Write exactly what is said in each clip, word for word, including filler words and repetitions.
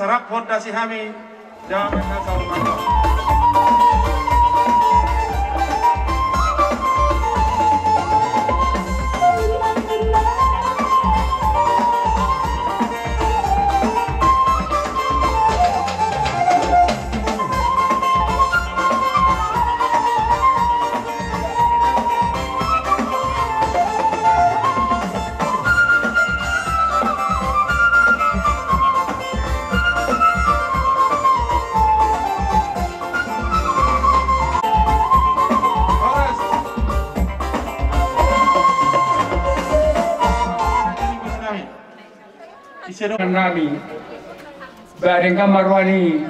Rap fondasi hami. Damang na saur matua. Ise do nami. Ba denggan ma roha ni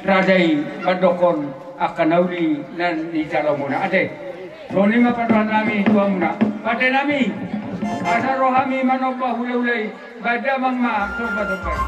raja i mandokkon angka na uli na nijalo muna ate. Songon i ma pandohan nami tu hamuna pande nami. Asa ro hami manomba hula-hula i. Ba damang ma somba-somba i.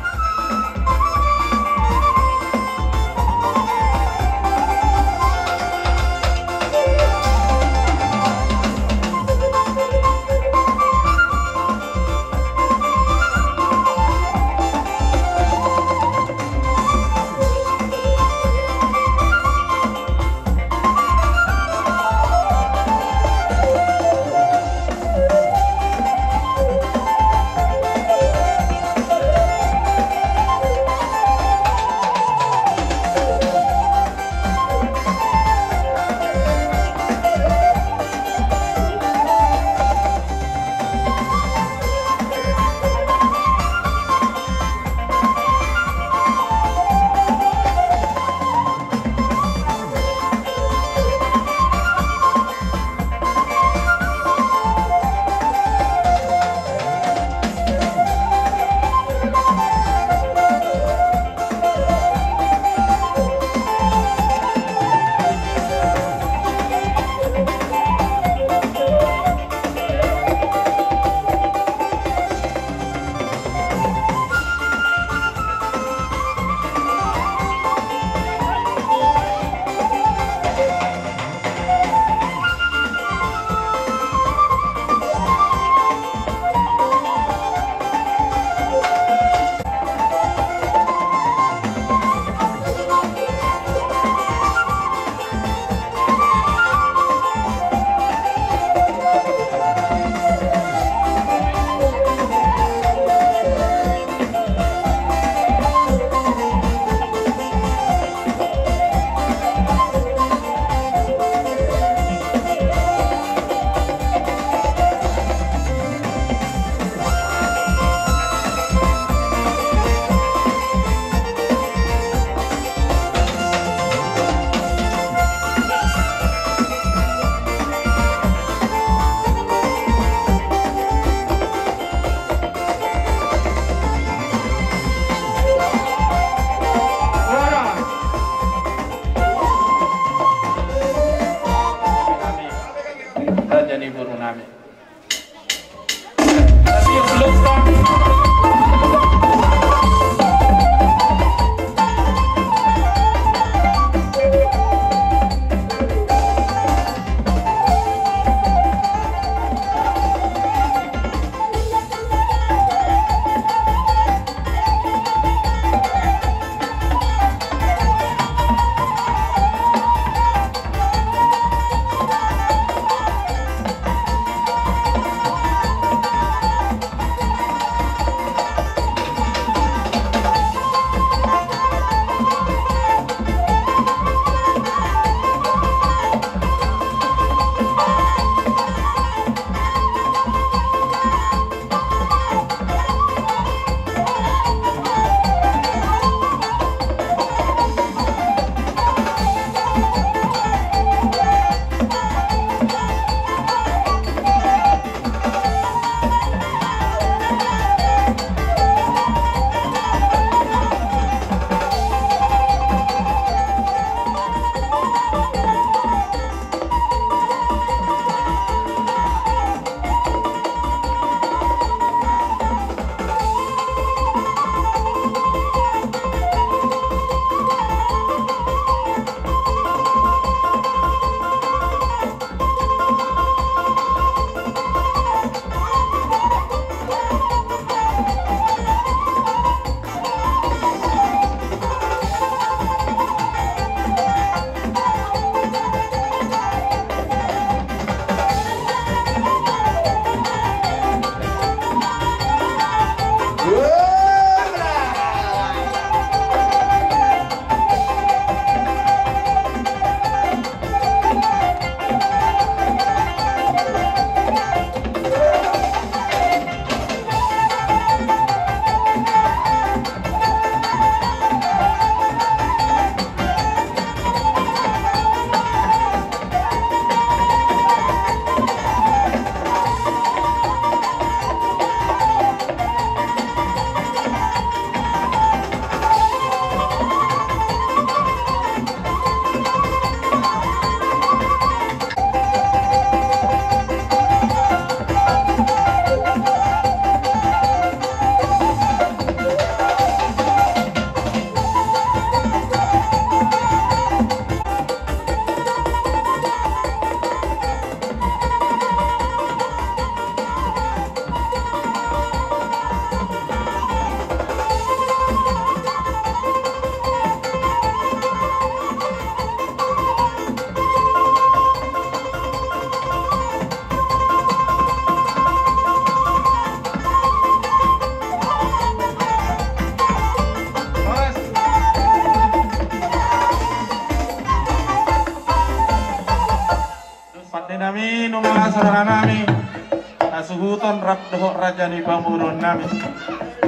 Hasuhuton rap dohot raja ni pamoruon nami.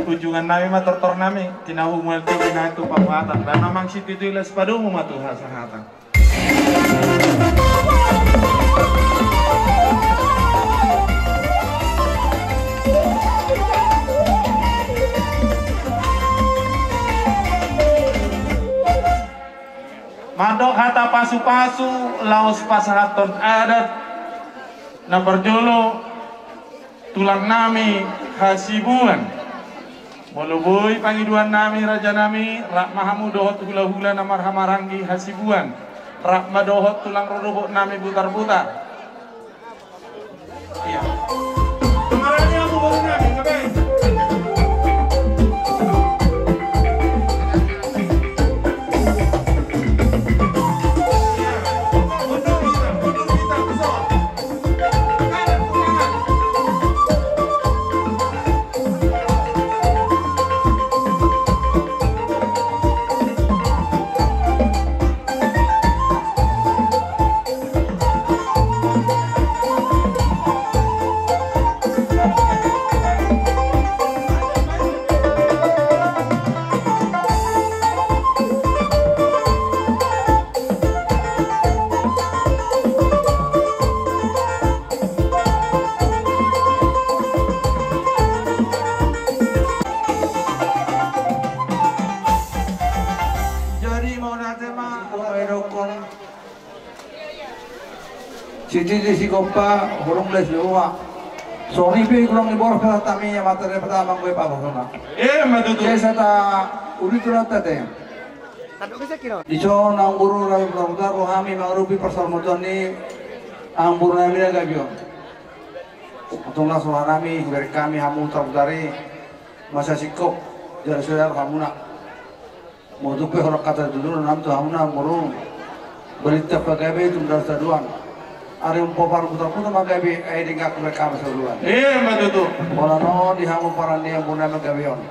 Ujungan nami ma tortor nami, tinahu mual tinggi na tu pamuatan. Dan memang sititi las padomu ma tu hasahatan. Mandok hata pasu-pasu, laos pasahathon adat. Na parjolo, tulang nami Hasibuan. Molo boi pangidoan nami, raja nami, rap ma hamu dohot hula-hula na marhaha maranggi Hasibuan. Rap ma dohot tulang rorobot nami Butar-butar. Iya. Marani hamu boru nami, ngabe? Jadi mauliate ma, ro edokkon. Sititi sigompa, hurung les lewa. Songon i pe hurang ni boras pasahat hami, amanta Debata manggohi pamoruonna. Eh, ma tutu. Sai sata uli tu rata te. Dison amangboru, raja Butar-butar, ro hami mangadopi parsaurmatuaon ni amangboru nami na gabe on. Antong las roha nami, hubereng hami hamu Butar-butar i, masa singkop, jala so ro hamuna. Molo tung pe holan hata tutur nami tu hamuna amangboru, balintang ma gabe tu mudar saduan. Ari umpama Butar-butar ma gabe, ai denggan hubereng hami saluan. Eh, ma tutu. Holan on di hamu pomparan ni amangboru nami gabe on.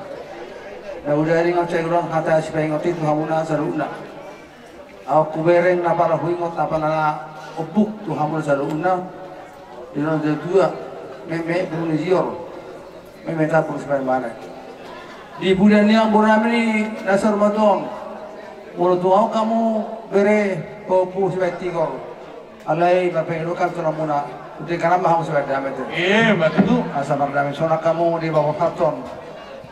Na uda i ringot sai ulang hata sipaingot i tu hamuna saluhutna. Ahu hubereng na pala huingot, na pala ombuk tu hamuna saluhutna. Di na dua, meme bulu ni zior, meme tapung sipaimana. Di pudian ni amangboru nami na saurmatuaon, molo tung adong hamu bere pahompu sipaintigor, alai marpangido hami tu hamuna, uti karam ma hamu sipaindame te. Eh, ma tutu. Asa mardame sonang hamu di paborhathon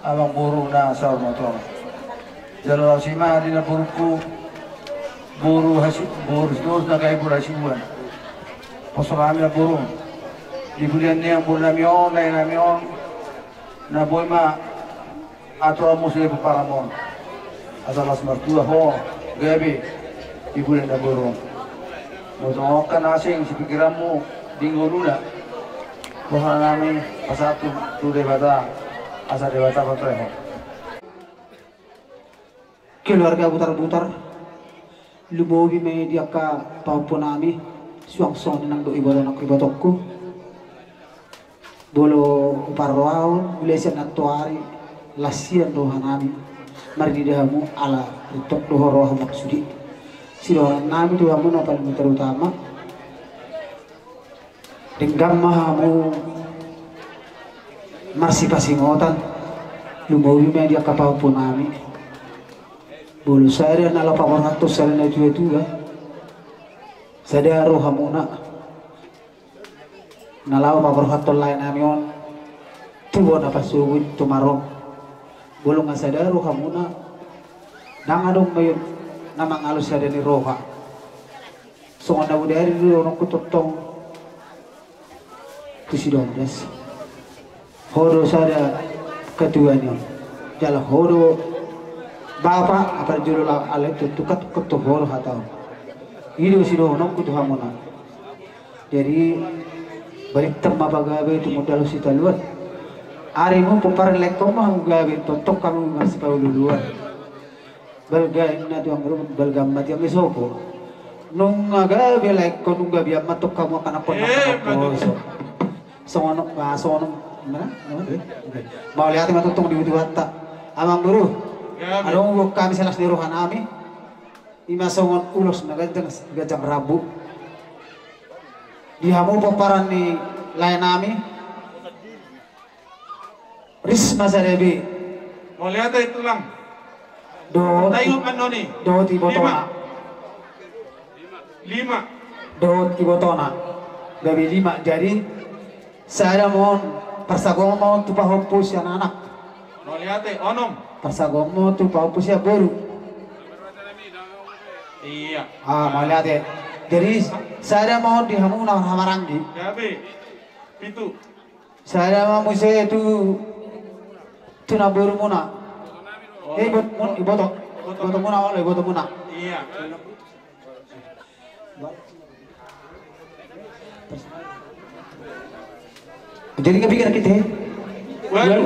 amangboru na saurmatuaon. Jala laos i ma di namborungku, boru Hasi-, boru Sitorus na gabe boru Hasibuan. Poso hami namboru. Di pudian ni amangboru nami on, lae nami on, na boi ma aturanmu sude pomparanmu on. Asa las martua ho gabe di pudian namboru on. Molo tung adong na asing sipikiranmu di ngoluna, boha nami pasahat tu, tu Debata, asa Debata patorehon. Keluarga Butar-butar, lumobi ma i di angka pahompu nami, suang songon i nang dohot iboto nang ibotoku. Molo huparrohahon, mulai sian antoari, las hian roha nami marnida hamu, ala rintot do ho roha maksudi. Sidohonon nami tu hamu na paling terutama, denggan ma hamu marsipasingotan, lumobi ma i di angka pahompu nami. Molo sada na laho paborhathon sada na tua-tua, sada rohamuna na laho paborhathon lae nami on, tubu na pasogot tu marong. Molo nga sada rohamuna, ndang adong ma i na mangalo sada ni roha. Songon na bodari do dohononku tongtong tu si Dondas. Ho do sada ketua ni on. Jala ho do bapa, apala jolo la-, alai tontu kat-, ketua ho do hata on. I do sidohononku tu hamuna. Jadi, balintang ma pagabe tumundalhon sitaluan. Arimu pomparan laengkon ma hamu gabe, tongtong hamu marsipaulu-uluan. Balga inna tu anggur, balga ma tiang isopo. Nunga gabe laengkon, nunga gabe ma tong hamu angka anakkon. Eh, nangka betul. Poso. Songon on, ah, songon on. Mana? Mana, eh? Oke. Mauliate ma tongtong di butuhatta. Amangboru. Gabe. Adong hami silas ni roha nami. I ma songon ulos na ganjang, ganjang rambu. Di hamu pomparan ni Lae nami. Risma Sarebi. Mauliate, Tulang. Dohot. Taingot, Anoni. Dohot ibotona. Lima. Lima. Dohot ibotona. Gabe lima. Jadi sada ma on, parsagoman ma on tu pahompu sian anak. Mauliate, onom. Parsagoman ma on tu pahompu sian boru. Iya. Ah, mauliate. Jadi sada ma on di hamu na marhahamaranggi. Gabe. Pitu. Sada ma muse tu, tu namborumuna. Oh. Eh, ibot-, mun-, iboto. Iboto. Ibotomuna, olo, ibotomuna. Iya. Jadi kepikiran kita, eh? Walu.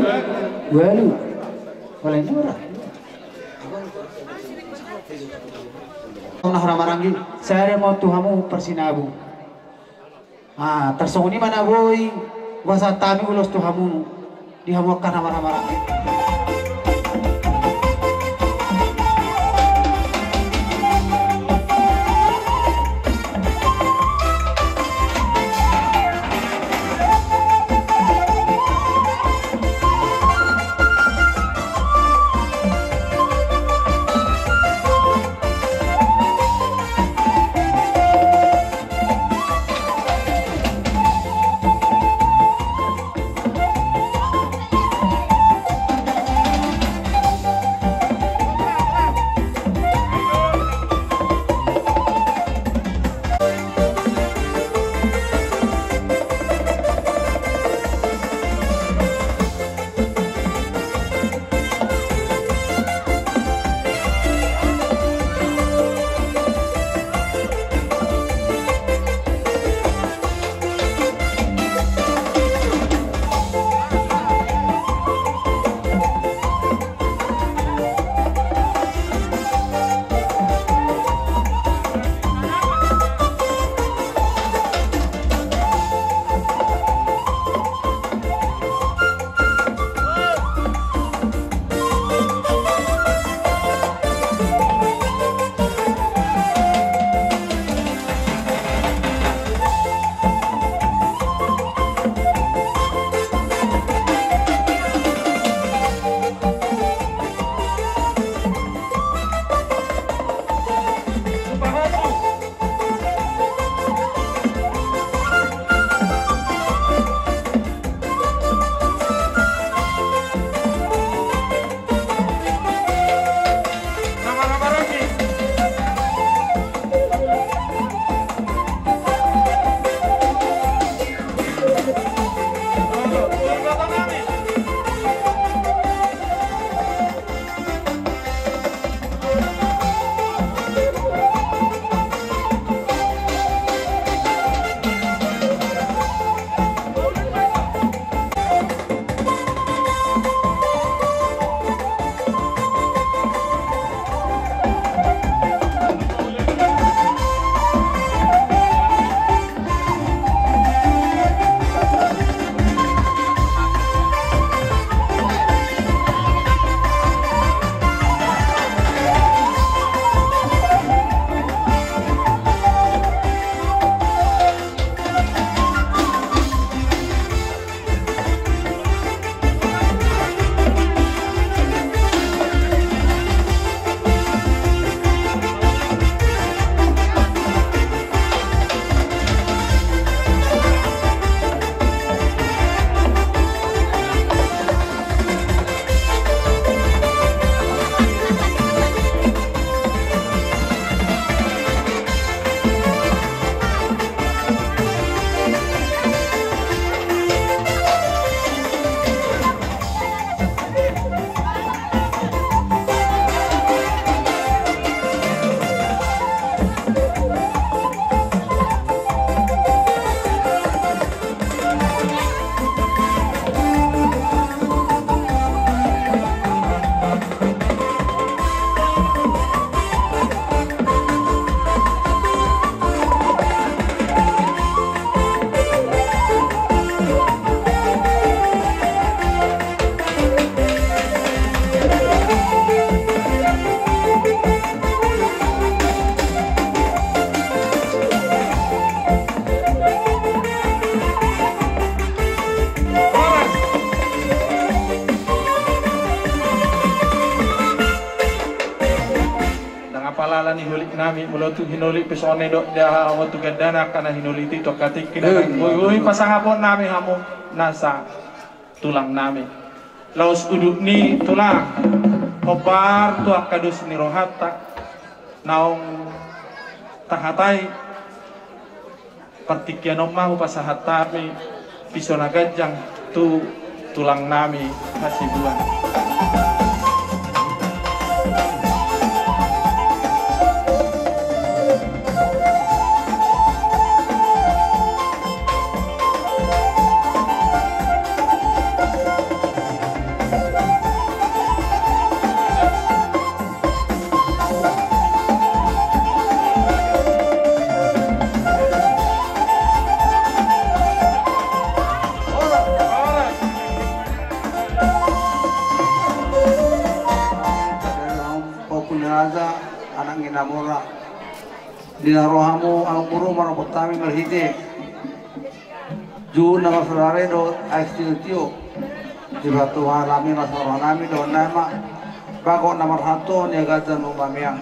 Walu. Walu. Walu. Ora. Hahamaranggi, sada ma on tu hamu parsinabung. Ah, tarsongon i ma na boi hupasahat hami ulos tu hamu, di hamu angka na marhahamaranggi. nami, molo tu hinoli pe songon i do, dia hamu tu gandana, angka na hinoli tu angka tingki na. Eh, nang boi-boi pasangapon nami hamu nasa tulang nami. Laos udut ni tulang, hombar tu angka dos ni rohanta, naung tahatai. Partingkian on ma hupasahat hami piso na ganjang tu tulang nami Hasibuan. Anak ni raja, anak ni namora. Di na ro hamu, anak boru, marapot hami marhite juhut na marsaudara dohot aek sitio-tio. Di batu hami na saroha nami dohot nama bagot na marhato ni agajan umameang.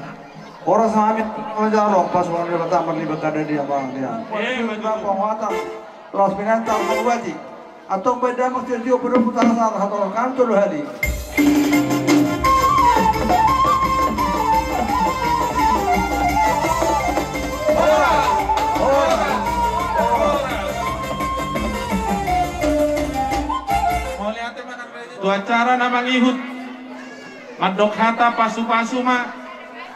Horas hami manjalo pasupasu ni Debata marlipat ganda di abang dia. Eh, betul. Penguatan laos pinantan marwati. Antong baen damang sitio-tio, pudun putar sar hatolong kan tolu hali. Tu acara na mangihut mandok hata pasupasu ma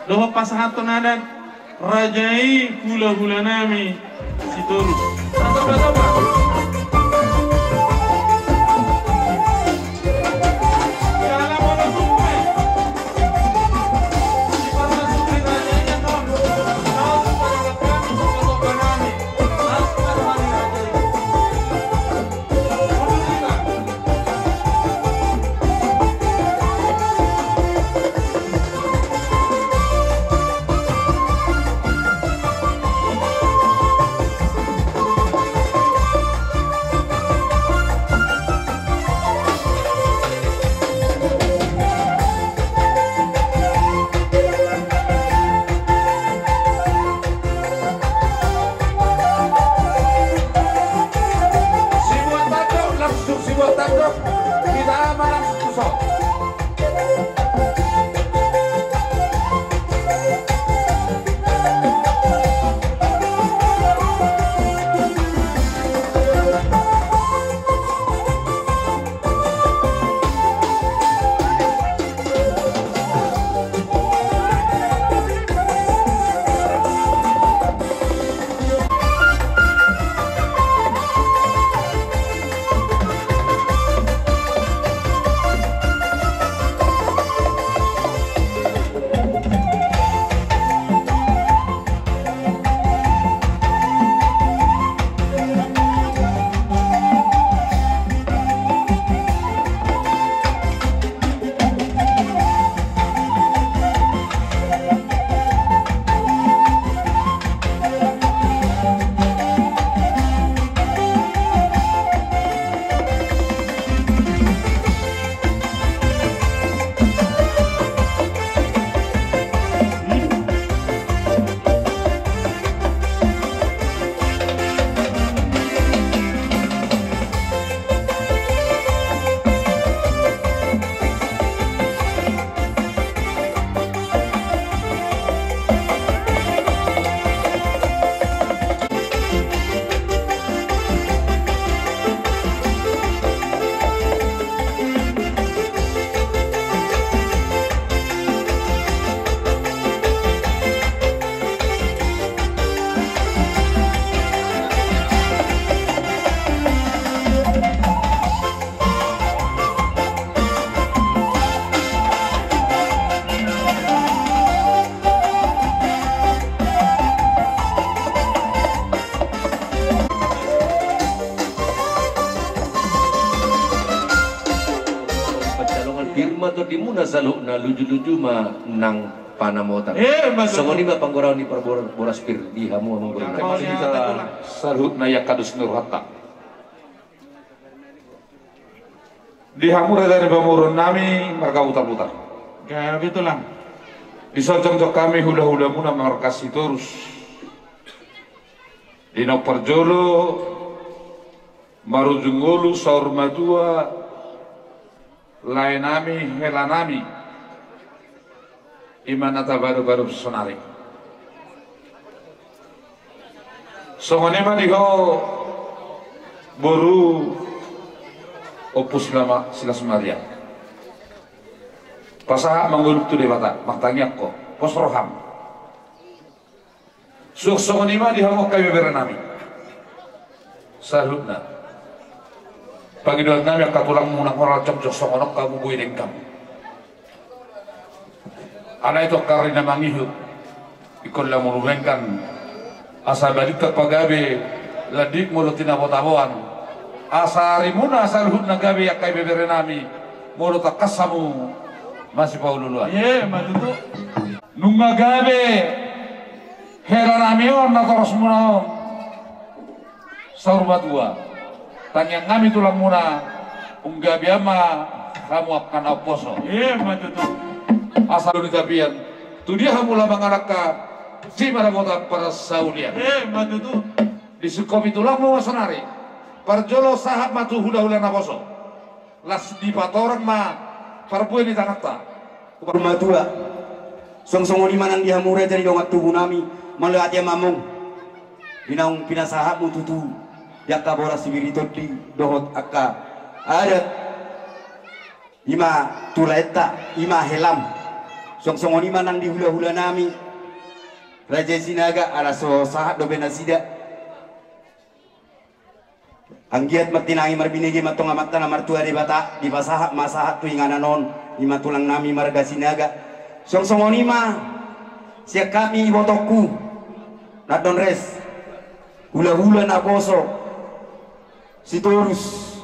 dohot pasahathon adat. Raja i hulahula nami Sitorus. Sibuat tandok, langsung sibuat tandok. Kita aman langsung pusat. Pir ma tondimuna saluhutna, luju-luju ma nang panamotan. Eh, betul. Songon i ma panggoraon ni parboras pir di hamu amang boru nami. Saluhutna i angka dos ni rohanta. Di hamu raja ni pamoruon nami marga Butarbutar. Gabe tulang. Dison jongjong hami hulahulamuna marga Sitorus. Di naung parjolo marujung ngolu saur matua laenami, helanami, i ma na tabadobado sonari. Songon i ma di ho boru Ompu Silama-, Silas Maria. Pasahat ma ngolum tu Debata, martangiang ho, pos roham. Suang songon i ma di hamu angka ibeberenami saluhutna. Pangidoannami angka tulangmu, nang holan jongjong songon on hamu, boi denggan. Alai tu angka ari na mangihut, ingkon lam molo denggan, asa balintang pagabe, landit molo tinabo-taboan. Asa arimuna saluhutna gabe angka ibeberenami, molo tangkas hamu masipaolo-oloan. Ie ma tutu. Nunga gabe helanami on natorasmuna on saur matua. Tangiangnami tulangmuna, unggabean ma hamu angka na umposo. Emma tutu. Asa do ni tapian, tu dia hamu lam mangalangka, si maramotan parsaulian. Emma tutu. Disungkomi tulangmu ma sonari. Parjolo sahat ma tu hulahula naposo. Las dipatorang ma parbue ni tanganta. Saur matua. Suang songon i ma nang di hamu raja ni dongan tubunami, mauliate ma amang. Di naung pinasahatmu tutu di angka boras sibiri tondi dohot angka adat. I ma tu laenta, i ma helam. Suang songon i ma nang di hulahulanami Raja Sinaga, ala so sahat dope nasida. Anggiat martinangi marbinege ma antong Amanta na martua Debata, dipasahat ma sahat tu inganan on, i ma tulangnami marga Sinaga. Suang songon i ma sian hami ibotongku, na don res, hulahula naposo Sitorus.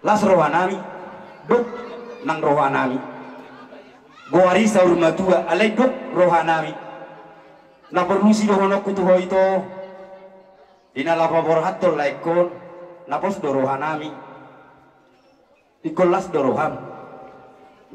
Las rohanami, dok nang rohanami. Goari saur matua, alai dok rohanami. Na porlu sidohononku tu ho ito. Di na laho paborhathon laengkon, na pos do rohanami. Ingkon las do roham.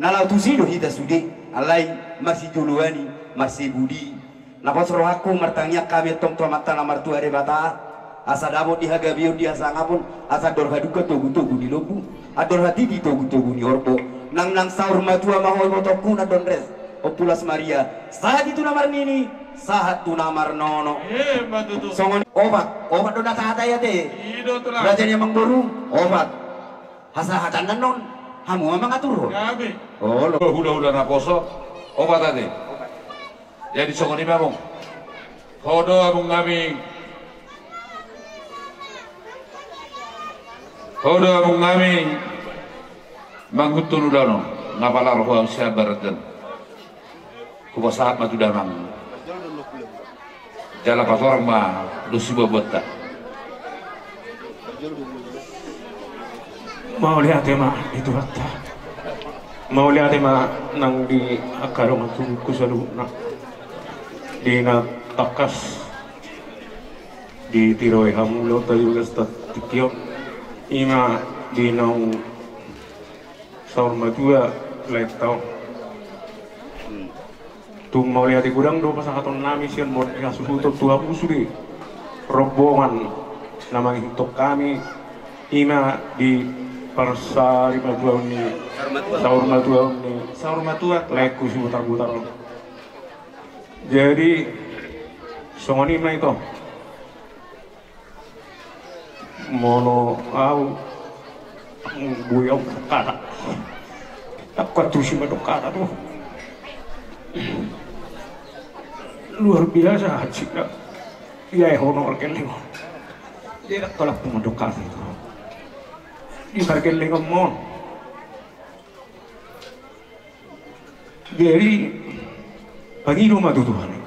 Na laho tusi do hita sude, alai marsijoloan i, marsibudi. Na pos rohangku martangiang hami antong tu Amanta na martua Debata. Asa dapot di hagabeon di hasangapon, asa andor haduka togutogu ni lombu, andor hatiti togutogu ni horbo. Nang nang saur matua ma ho ibotongku na don res. Ompu Las Maria, sahat i tu na marnini, sahat tu na marnono. Emma tutu. Songon opat, opat do na tahatai ate. I do tulang. Raja ni amangboru, opat. Hasahatan na non, hamu ma mangatur ho. Gabe. Olo. Hulahula naposo, opat ate. Jadi songon i ma amang. Ho do amang nami. Ho do amang nami. Manguntun ulanon, nga pala ro ho sian barat on. Hupasahat ma tu damang. Jala patorang ma dos sibuabonta. Mauliate ma di Tuhanta. Mauliate ma nang di angka dongan tubungku saluhutna. Di na tangkas ditiroi hamu ulaonta di bagas tingki on. I ma di naung saur matua laenta on. Tung mauliate godang do pasahatonnami sian mauliate hasuhuton tu hamu sude rombongan na mangihuthon hami, i ma di parsarimatuaon ni saur matuaon ni saur matua laengku Sibutarbutar on. Jadi songon i ma ito. Molo au boi au kata. Aku antusi mandok kata tu. Luar biasa hansina. Ia e hono margelleng on. Dia tak tolak tu mandok kata itu. Di margelleng on. Jadi pangido ma tu Tuhan i.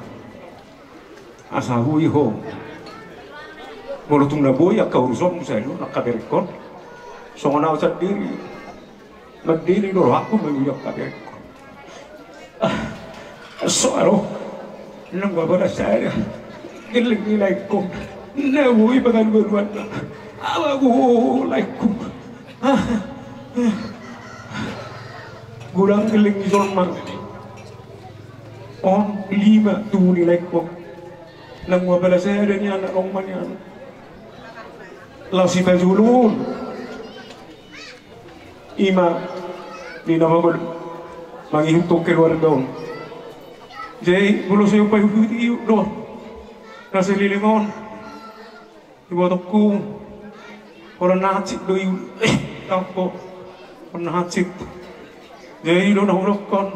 Asa boi ho. Molo tung na boi angka urusonmu saluhut angka berengkon. Songon au sandiri. Mandiri do rohangku mangihut angka berengkon. Ah, so alo. Nang babara sada. Gelleng ni laengkon. Na boi pangalualuanna. Awa go laengkon. Godang gelleng ni jolma. On lima tubu ni laengkon. Nang ua pala sada ni anak, nang ma ni anak. Laos i pajolo on. Ima ni na mangol mangihuthon keluarga on. Jadi molo so i paihut-ihut do na saleleng on. Ibotoku, holan na hansit do i, eh, tampo, holan na hansit. Jadi do na hudokkon,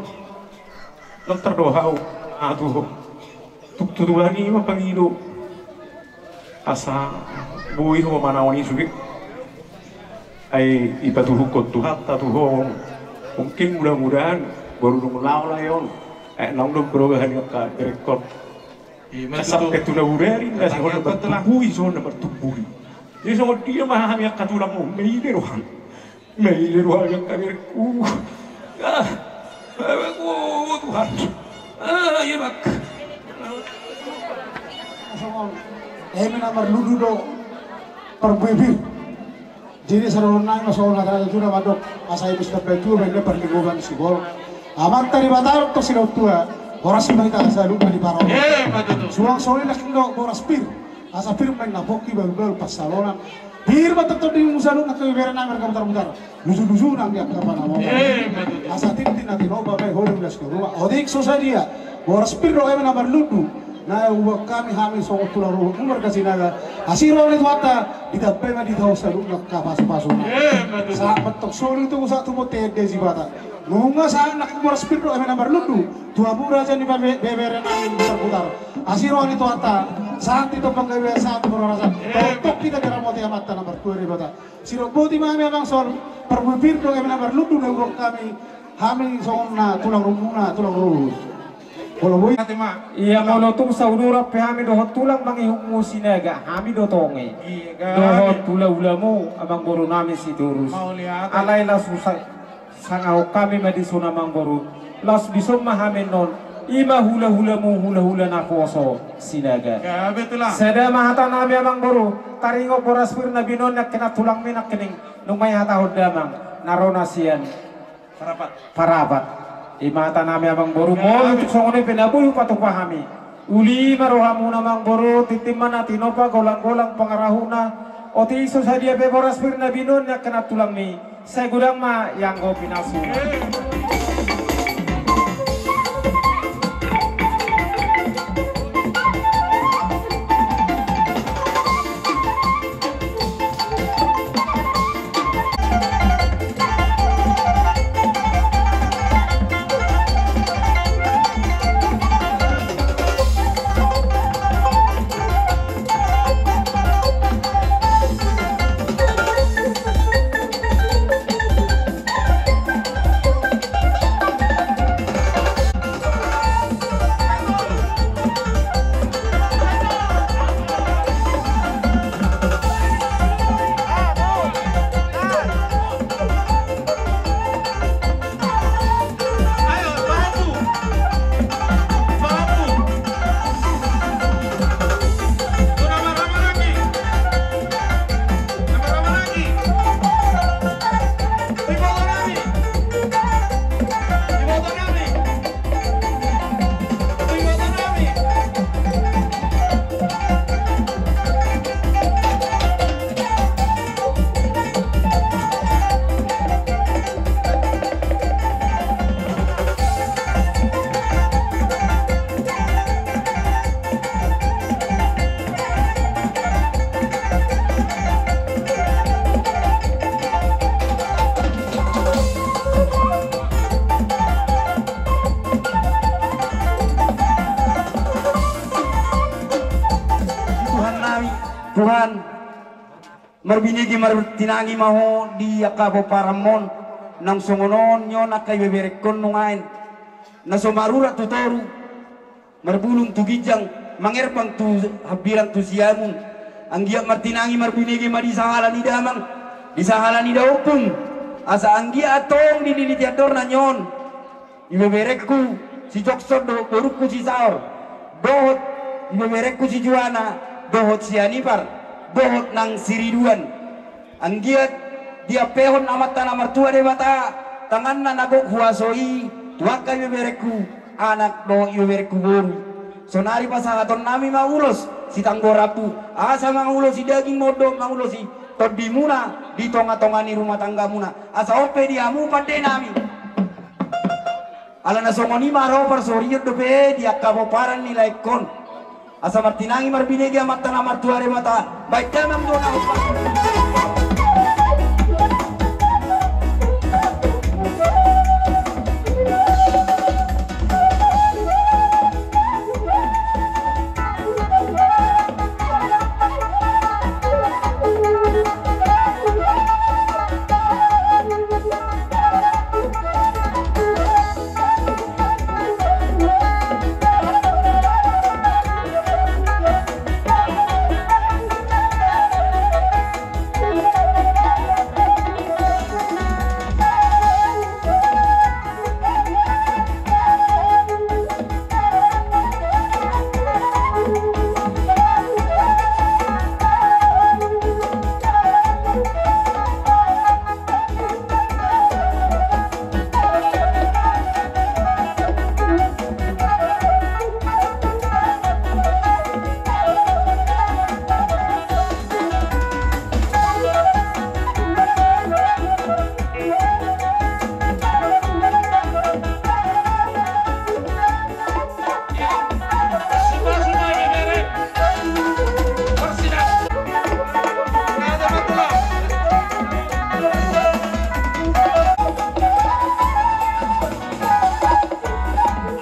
ndang tardohot au, ah, tu ho. Tuk tu Tuhan i ma pangido. Asa boi ho manaon i sude. Ai ipatuduhon Tuhanta tu ho. Mungkin mudah-mudahan baru dung laho lae on. Eh, naung do berogahan i angka berekkon. Sampe tu na burari na sihol na martumbui, sihol na martumbui. Jadi songon dia ma hami angka tulangmu, maila roham. Maila roham angka berekku. Ah, ah, oh, Tuhan. Ah, iya, Bak. Songon eme na marlundu do parbue pir. Jadi sadohon nami ma songon hata na tua mandok, asa i pesta pe tua baen na parlinggoman sigol. Amanta Debata dohot sidaon tua, horas ma hita saluhutna di parau. Eh, betul. Suang songon i nangkin do boras pir, asa pir ma na pongki bahulbahul pansalongan. Pir ma tongtong di muna saluhutna angka ibebere nami marga Butarbutar. Luju-luju nang di angka panamona. Eh, betul. Asa tintin na tinopa baen holan las ni roha. Otik so sadia. Boras pir do eme na marlundu. Na huboan hami, hami songon tulang ruhutmu marga Sinaga. Asi roha ni Tuhanta, ditambai ma di hita saluhutna angka pasu-pasuna. Eh, betul. Sahat ma antong solu tu, sahat tu bontean ni Debata. Nunga sahat nangkin boras pir do eme na marlundu. Tu hamu raja ni bebe-, bebere nami Butarbutar. Asi roha ni Tuhanta, sahat di tombang gabe, sahat di parhorasan. Eh, tongtong hita diramoti Amanta na martua Debata. Sidok boti ma hami amang songon parbue pir do eme na marlundu na huboan hami, hami songon na tulang ruhutmuna, tulang ruhut. Molo boi. Ia molo tung sauduran pe hami dohot tulang mangihutmu Sinaga, hami do tonge. Iya, dohot hula-hulamu amang boru nami Sitorus. Mauliate. Alai laos husangahon hami ma dison amang boru. Laos dison ma hami annon, ima hula-hulamu, hula-hula naposo Sinaga. Ya, betul lah. Sada ma hata nami amang boru, taringot boras pir na binoan ni angka na tulangmi nangkining, nunga dihatahon damang na ro na sian Parapat. Parapat. Ima hata nami amang boru, molo tung songon i pe na boi hupatupa hami. Uli ma rohamuna amang boru, tintin ma na tinopa, golang-golang pangarahutna. Otik so sadia pe boras pir na binoan ni angka na tulangmi, sai godang ma ianggo pinasuna. Tuhan nami, Tuhan, marbinege martinangi ma Ho di angka pomparanmon, nang songon on nion angka ibeberekkon nuaeng, na so marurat tu toru, marbulung tu ginjang, mangerbang tu hambirang tu siamun. Anggiat martinangi marbinege ma di sahala ni damang, di sahala ni daompung, asa anggiat antong dililiti andorna nion ibeberekku si Jokson dohot borukku si Saor, dohot ibeberekku si Juana, dohot si Anipar, dohot nang si Riduan. Anggiat diampehon Amanta na martua Debata tanganna na gok huaso i tu angka ibeberekku, anak dohot ibeberengku boru. Saonari pasahatonnami ma ulos sitanggo rambu, asa mangulosi daging mondok, mangulosi tondimuna di tongatonga ni rumah tanggamuna. Asa on pe di hamu pandenami. Alana songon i ma ro parsorion dope di angka pomparan ni laengkon. Asa martinangi marbinege amanta na martua Debata, baen damang do na hombar.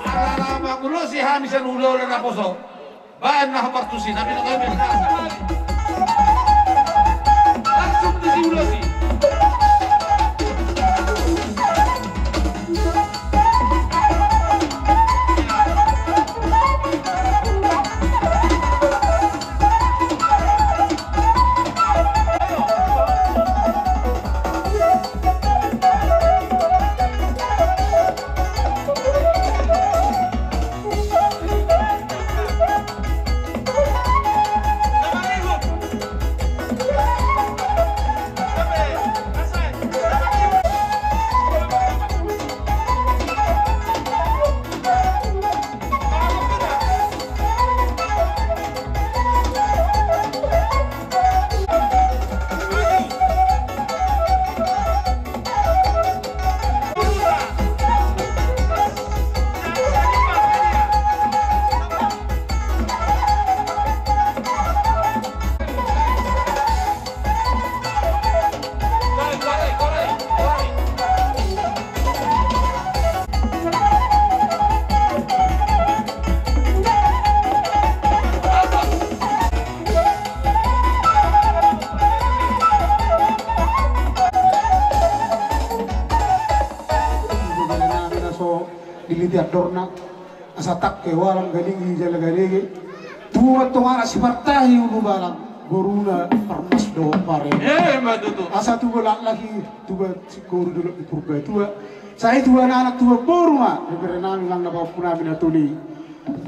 Ala-ala mangulosi hami sian hulahula naposo. Baen na hombar tusi, na pinangido. Langsung tusi ulosi. Diliti andorna, asa tangke walang galing i jala gadege. Tua tongana sipartahi ulu balang, boruna parmas dohot pare. Asa tuba laklak i, tuba singkoru dolok di Purbatua. Sai tuba anak tuba boru ma, ibebere nami nang na pahompu nami na tuli.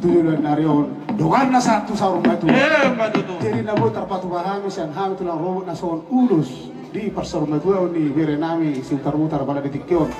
Tu joloan ni ari on donganna sahat tu saur matua. Jadi na boi tarpatupa hami sian hami tulang rorobot na songon ulos di parsaur matuaon ni bere nami Siutar-utar pala di tingki on.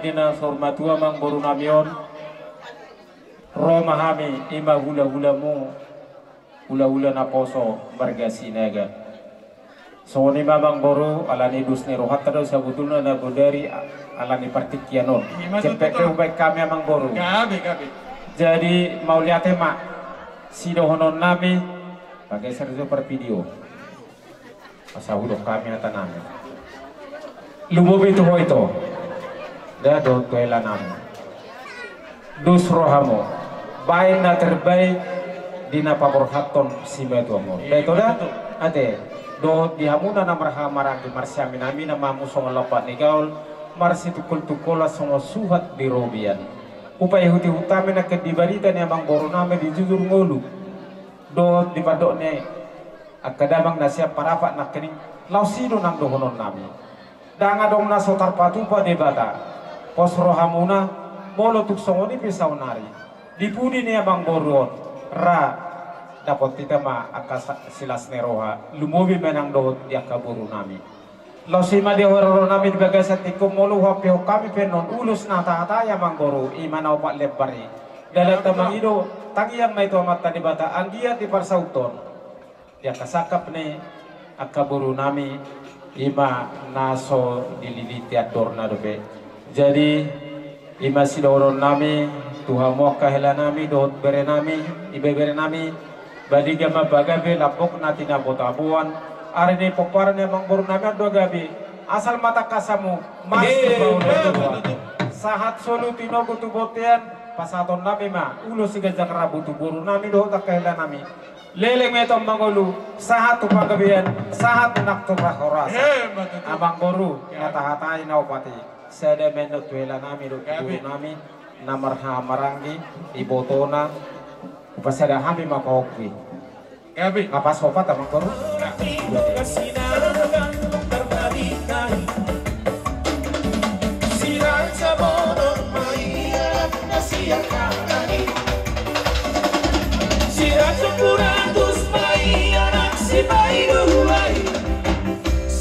Di na saur matua amangboru nami on, ro ma hami, i ma hulahulamu, hulahula naposo marga Sinaga. Songon i ma amangboru, alani dos ni rohanta do sabotulna na godari, a-, alani partingkian on. Ima tutu. Cepat pe hubaen hami amangboru. Gabe, gabe. Jadi mauliate ma sidohonon nami, pageser jo parvideo. Asa hudok hami hata nami. Lumobi tu ho ito. Da dohot tu hela nami. Dos rohamu. Baen na terbaik di na paborhathon simatuam on. Da ito da? Ate. Dohot di hamuna na marhahamaranggi, marsiaminaminan ma hamu songon lampak ni gaol, marsitungkoltungkolan songon suhat di robean. Hupaihutihut hami nangkin di barita ni amangboru nami di jujur ngolu. Dohot di pandok ni angka damang na sian Parapat nangkining, laos i do nang dohonon nami. Ndang adong na so tarpatupa Debata. Pos rohamuna, molo tung songon i pe saonari. Di pudi ni amangboru on, ra, dapot hita ma angka sa-, silas ni roha, lumobi ma nang dohot di angka boru nami. Laos i ma di haroro nami di bagasan tingki on, molo huampehon hami pe annon ulos na tahatai amangboru, i ma na opat lembar i. Dalanta mangido, tangiang ma i tu Amanta Debata, anggiat diparsauthon. Di angka sangkap ni angka boru nami, i ma na so dililiti andorna dope. Jadi, i ma sidohonon nami, tu hamu angka hela nami, dohot bere nami, ibebere nami, baliga ma pagabe lambok na tinabotaboan, ari ni pomparan ni amangboru nami on do gabe, asal ma tangkas hamu, mars tu paula ni tua. Sahat solu tinogu tu bontean, pasahaton nami ma, ulos siganjang rambu tu boru nami, dohot angka hela nami. Leleng ma i tu mangolu, sahat tu panggabean, sahat nang tu parhorasan. Amangboru, na tahatai na opat i. Sada ma annon tu hela nami dohot tu boru nami, na marhahamaranggi, ibotona, hupasada hami ma pahompu i. Gabe. Nga pasopat amangboru.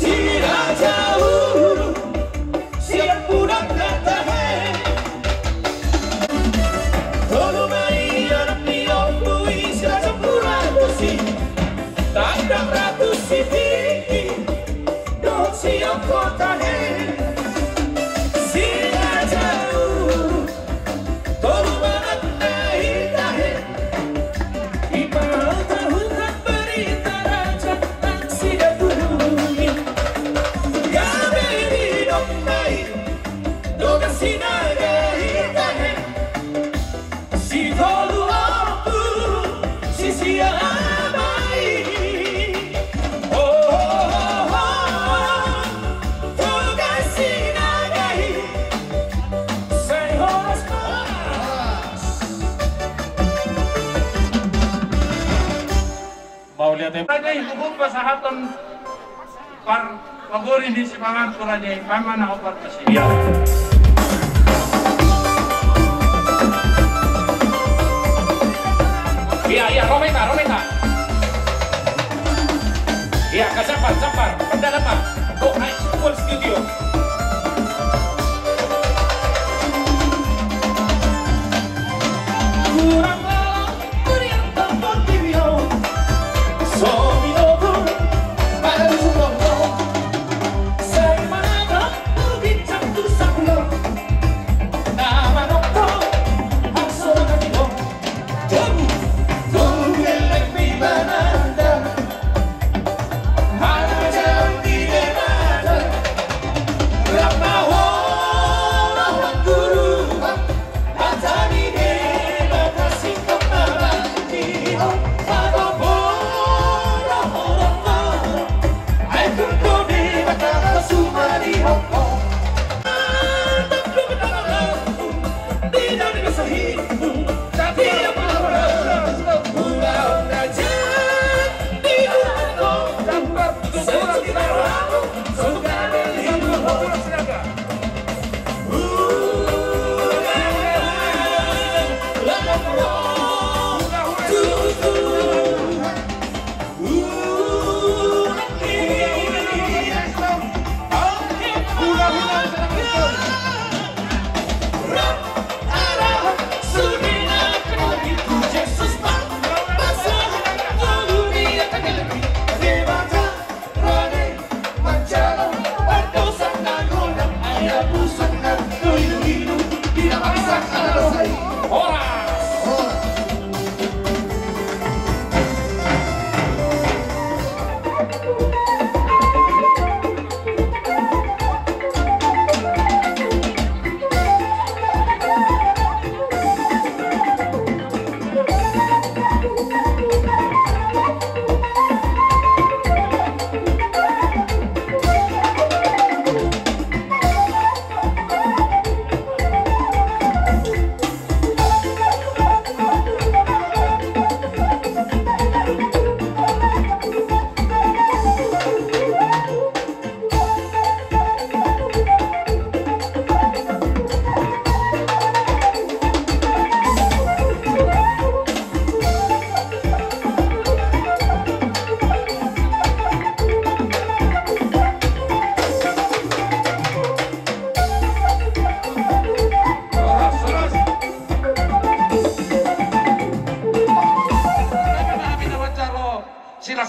Si Raja Ulu, sian Pudak Natahe. Tolu ma i anak ni ompu i, si Raja Puratusi, Tandang Ratu Sitingki, dohot sian Kotahe. Si Raja Ulu, tolu ma anak na i tahe. Ipahatahuthon barita raja nang sidatulung i. Gabe didok ma i Toga Sinaga i tahe. Sitolu ompu sisian ama i. Ho, ho, ho, ho. Toga Sinaga i. Sai horas ma. Mauliate. Raja i, huhut pasahathon par-, pagori ni sipanganon tu raja i, paima na opat pasi. Iya. Iya, iya, ro ma hita, ro ma hita. Iya, ka sampar, sampar, pardalaman. Go, ai, full studio. Kurang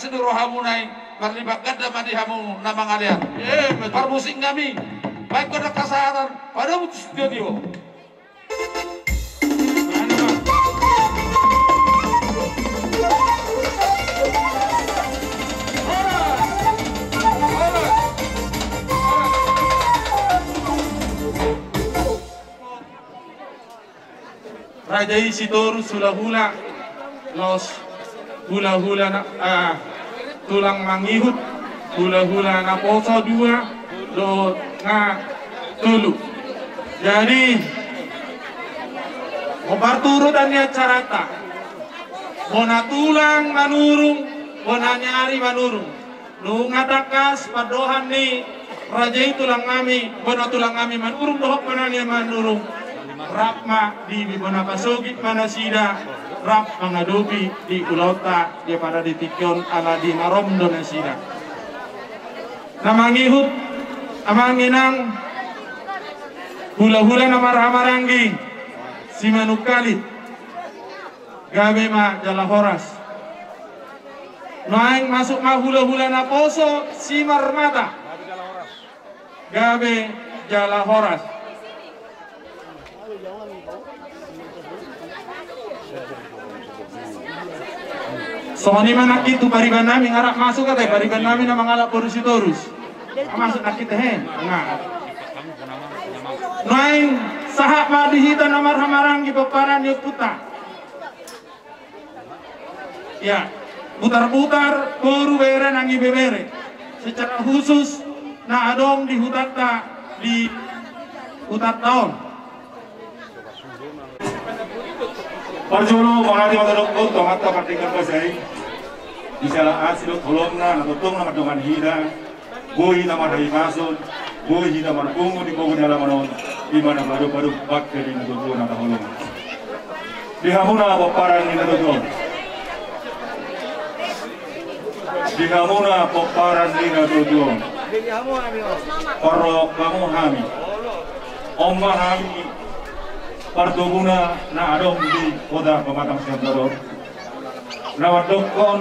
Sido rohamuna i, marlipat ganda ma di hamu na mangalean. Parmusik nami, baen hon angka sahatan, padomu tu studio. Raja i Sitorus hulahula, laos hulahula na, ah, tulang mangihut, hulahula naposo dua dohot na tolu. Jadi hombar tu urutan ni acaranta, bona tulang manurung, bona ni ari manurung. Nunga tangkas pandohan ni raja i tulang nami, bona tulang nami manurung dohot bona ni ari manurung. Rap ma di, di bona pasogit ma nasida, rap mangadopi di ulaonta di pada di tingki on ala di na rom do nasida. Na mangihut, amang inang, hulahula na marhahamaranggi, Simanungkalit. Gabe ma jala horas. Nuaeng masuk ma hulahula naposo Simarmata. Gabe jala horas. Songon i ma nangkin tu pariban nami, nga rap masuk ate pariban nami na mangalap boru Sitorus. Masuk nangkin te he. Nga. Nuaeng sahat ma di hita na marhahamaranggi pomparan ni ompunta. Ya, putar-putar boru, bere nang ibebere. Secara khusus na adong di hutanta, di hutanta on. Parjolo mauliate ma dohonon tu Amanta Pardenggan Basa i. Di siala asi dohot holongna na tongtong na mandongani hita. Boi hita marhahipason, boi hita marpungu di pogu ni alaman on, di mana baru-baru pakke di na tutu na taholong. Di hamuna pomparan ni na tutu on. Di hamuna pomparan ni na tutu on. Parrohahon hamu hami. On ma hami partobuna na adong di kota Pematang Siantar on. Na mandokkon,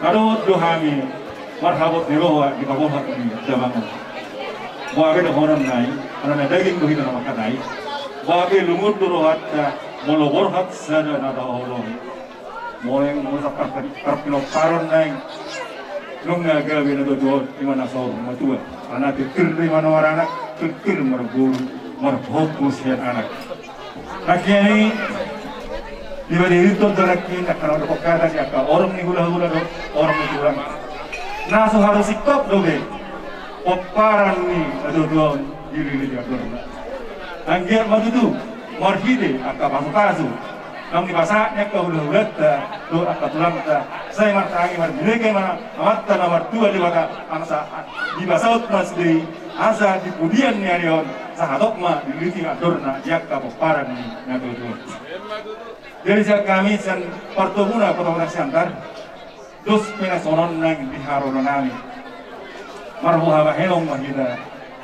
na dohot do hami marhabot ni roha di paborhat ni damang on. Boha pe dohononna i, ala na daging do hita na mangkatai. Boha pe lungun do rohanta, molo borhat sada na taholongi. Molo naeng molo sahat parpinomparonna i, nunga gabe na tutu on, ima na saur matua. Ala na tirtir do ima na maranak, tirtir marboru, marhompu sian anak. Nangkin i, dibahen do nangkin angka na mandok hata ni angka horong ni hulahula dohot horong ni tulang. Na so haru singkop dope pomparan ni na tutu on dililiti andorna. Anggiat ma tutu marhite angka pasupasu naung dipasahat ni angka hulahulanta dohot angka tulangta, sai martangiang marbinege ma Amanta na martua Debata, asa dipasaut ma sude i, asa di pudian ni ari on sahat ma dililiti andorna di angka pomparan ni na tutu on. Jadi sian hami sian partobuna Pematang Siantar, dos pe na songon on nang di haroro nami. Marboha bahenong ma hita,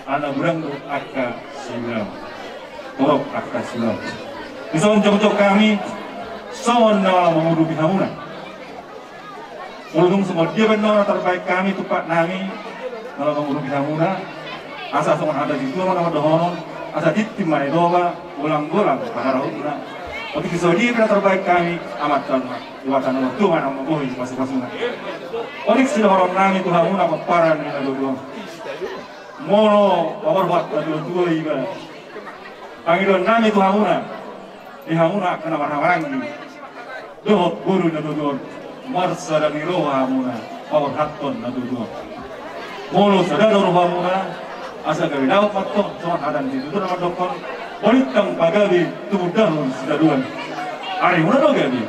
ala godang do angka siulaon. Torop angka siulaon. Dison jongjong hami songon na mangurupi hamuna. Molo dung songon dia pe na tarbahen hami tumpak nami, na mangurupi hamuna, asa songon hata ni situa ma na mandohonon, asa tintin ma na i toba, golang-golang pangarahutna. Otik so dia pe na tarbahen hami, Amanta na Debata na martua ma na mambohi pasupasuna. Otik sidohonon nami tu hamuna pomparan ni na tutu on. Molo paborhat na tuatua iba, pangidoan nami tu hamuna, di hamuna angka na marhahamaranggi dohot boru na tutu on, marsada ni roha hamuna paborhathon na tutu on. Molo sada do rohamuna, asa gabe dapot ma antong songon hata ni situtu na mandokkon: Balintang pagabe tumundalhon sitadoan. Arimuna do gabe,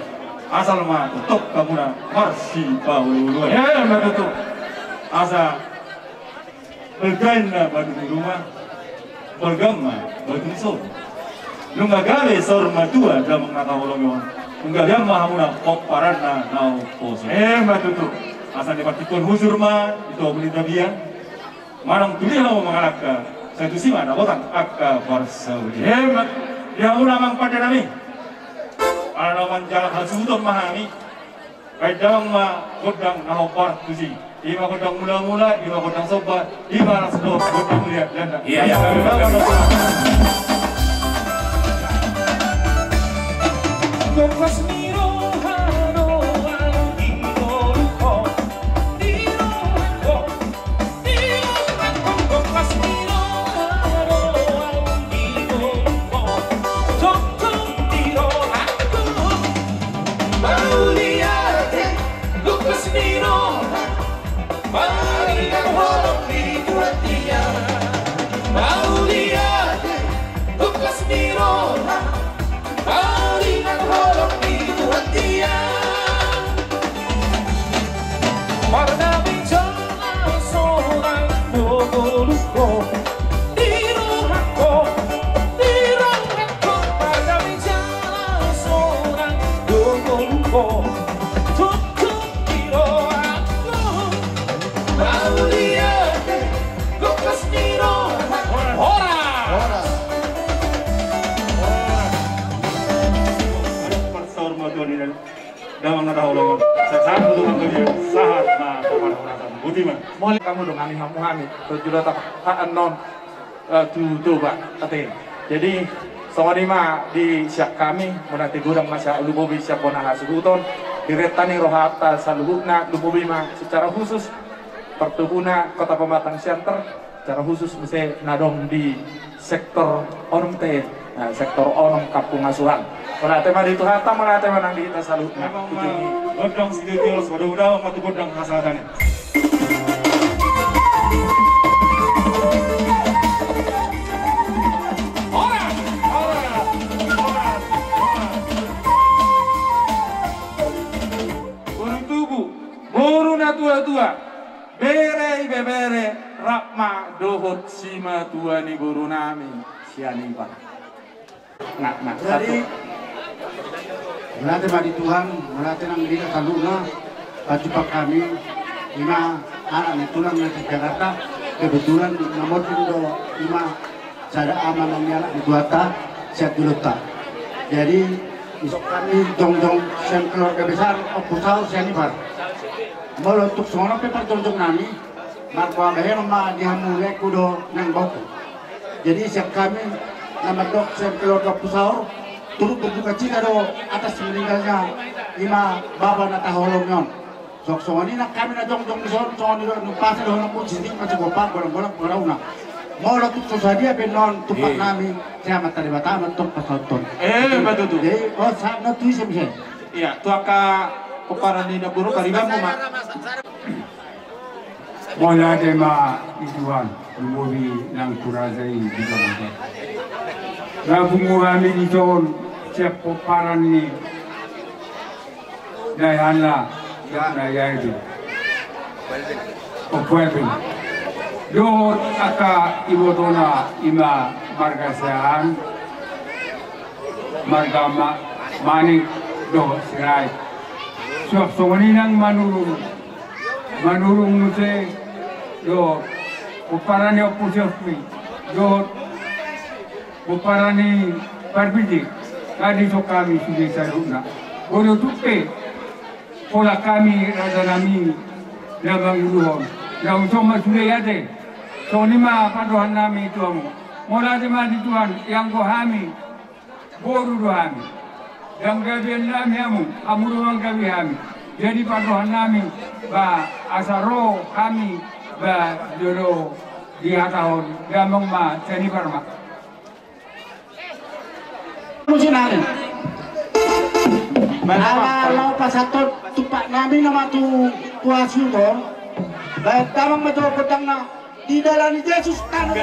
asal ma tongtong hamuna marsipaolooloan. Ima tutu. Asa balga ma batu ni ruma, balga ma batu ni soru. Nunga gabe saur matua damang na taholongi on, nunga gabe ma hamuna pomparanna na umposo. Ima tutu. Asa di partingkian husur ma di togu ni tapian, manang tu dia hamu mangalangka, sai tusi ma dapotan angka parsaulian. Ima tutu. Di hamuna amang pande nami, ala na manjalo hasuhuton ma hami. Baen damang ma gondang na hombar tusi. Ima gondang mula-mula, ima gondang somba, ima laos dohot gondang liat ganda. Iya, iya. Gompas ni roha do au di ngolungkon, di rohangkon. Marnami jala sonang do ngolungkon, di rohangkon, di rohangkon. Marnami jala sonang do ngolungkon, tontu di rohangkon. Mauliate, gompas ni roha. Horas. Horas. Horas. Parsaur ma tuan i. Damang na taholongon, sahat ma tu angka dia, sahat ma tu parhorasan. Boti ma. Mauliate hamu dongan ni hamu hami, tu jolo tapahannon, eh, tu Toba, ate. Jadi, songon i ma di sian hami, mauliate godang ma sian lumobi sian bona hasuhuton, di renta ni rohanta saluhutna, lumobi ma secara khusus, partubuna Kota Pematang Siantar, secara khusus muse na adong di sektor onom te, nah, sektor onom Kampung Asuhan. Mauliate ma di Tuhanta, mauliate ma nang di hita saluhutna. Emang ma gondang sitio-tio, so do udah ma tu gondang hasahatan. Horas, horas, horas, horas. Boru tubu, boru na tua-tua. Bere ibebere, rap ma dohot simatua ni boru nami, Sianipar. Nah, nah, jadi, satu. Mauliate ma di Tuhan, mauliate nang di hita saluhutna, pajumpang hami, ima anak ni tulang na di Jakarta, kebetulan na monding do ima sada ama nang ni anak ni Tuhanta, sian jolonta. Jadi, isuk hami jongjong sian keluarga besar Ompu Saur Sianipar. Molo tung songon on pe parjongjong nami, marga bahenon ma di hamu laengku dohot naeng baoku. Jadi, sian hami na mandok sian keluarga Ompu Saur, turut berduka cita do atas meninggalnya ima bapa na taholongi on. Songon i nang hami na jongjong dison, songon i do, nunga pasa dohononku, sisik ma sigompa, golang-golang pangarahutna. Molo tung so sadia pe annon tumpak nami, sai Amanta Debata ma antong pasahathon. Eh, betul tu. Jadi, oh, sahat ma tu ise muse. Iya, tu angka pomparan ni namboru, paribanmu ma. Mauliate ma di Tuhan, lumobi nang tu raja i di Jakarta. Na pungu hami dison, sian pomparan ni na i anna, ya na i ai do. Ompu Elvin. Dohot angka ibotona ima marga Siahaan, marga Ma-, Manik dohot Sirait. Suang songon i nang Manurung. Manurung muse dohot pomparan ni Ompu Sofri. Dohot pomparan ni Parbidi, nga dison hami sude saluhutna. Molo tung pe, holan hami raja nami na manguluhon, na dison ma sude ate. Songon i ma pandohan nami tu hamu. Mauliate ma di Tuhan, ianggo hami, boru do hami. Ndang gabean nami hamu, hamu do manggabe hami. Jadi pandohan nami, ba asa ro hami, ba jolo dihatahon, damang ma Sianipar ma. Musim hari. Ala laho pasahathon tumpak nami nama tu, tu hasuhuton. Baen damang ma tu gondangna di dalan ni Jesus tano.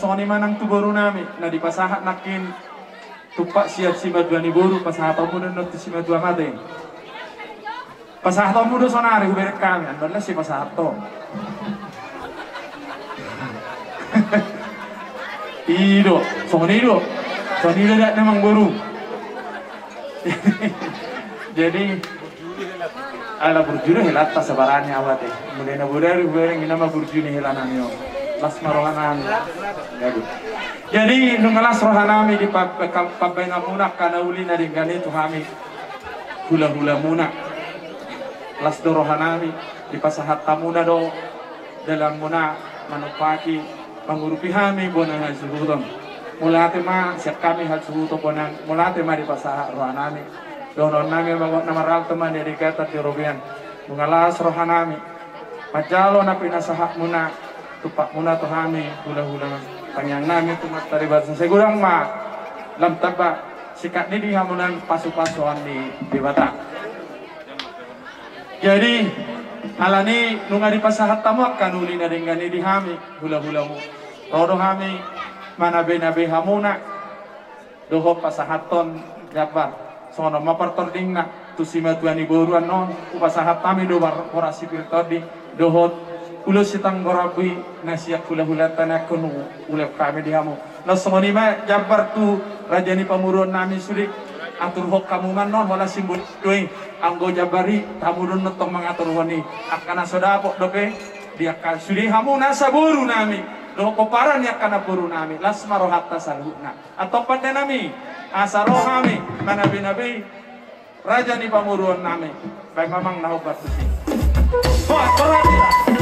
Songon i ma nang tu boru nami na dipasahat nangkin tumpak sian simatua ni boru, pasahatonmu do annon tu simatua mate. Pasahatonmu do sonari, hubereng hami, annon las sipasahaton. I do, songon i do. Songon i do dak na amang boru. Jadi ala burju do helanta sabarani, ahu ate. Mulai na bodari hubereng, i nama burju ni hela nami on. Las ma roha nami. Jadi nunga las roha nami di pab-, pab-, pambahenanmuna angka na uli na denggan i tu hami hulahulamuna. Las do roha nami dipasahat hamuna do dalanmuna manumpahi, mangurupi hami bona hasuhuton. Mauliate ma sian hami hasuhuton bona, mauliate ma dipasahat roha nami. Dohonon nami ma, na marhalto ma di ari gata di robean. Nunga las roha nami manjalo na pinasahatmuna, tumpakmuna tu hami hulahula tangiang nami tu Amanta Debata. Sai godang ma lam tamba singkat ni di hamu nang pasupasuan ni Debata. Jadi alani nunga dipasahat hamu angka na uli na denggan i di hami hulahulamu, ro do hami manabenabe hamuna dohot pasahathon jambar. Songon on ma partordingna tu simatua ni boru, annon hupasahat hami do bar-, boras sipir tondi dohot ulos sitanggo rambu i na sian hulahulanta na ingkon huulahon hami di hamu. Na songon i ma jambar tu raja ni pamoruon nami sude. Aturhon hamu ma annon, holan simbol do i. Anggo jambar i hamu do annon tong mangaturhon i. Angka na so dapot dope di angka sude hamu nasa boru nami dohot pomparan ni angka namboru nami, las ma rohanta saluhutna. Antong pande nami, asa ro hami manabenabe raja ni pamoruon nami. Baen ma amang na hombar tusi. Hoat, berarti.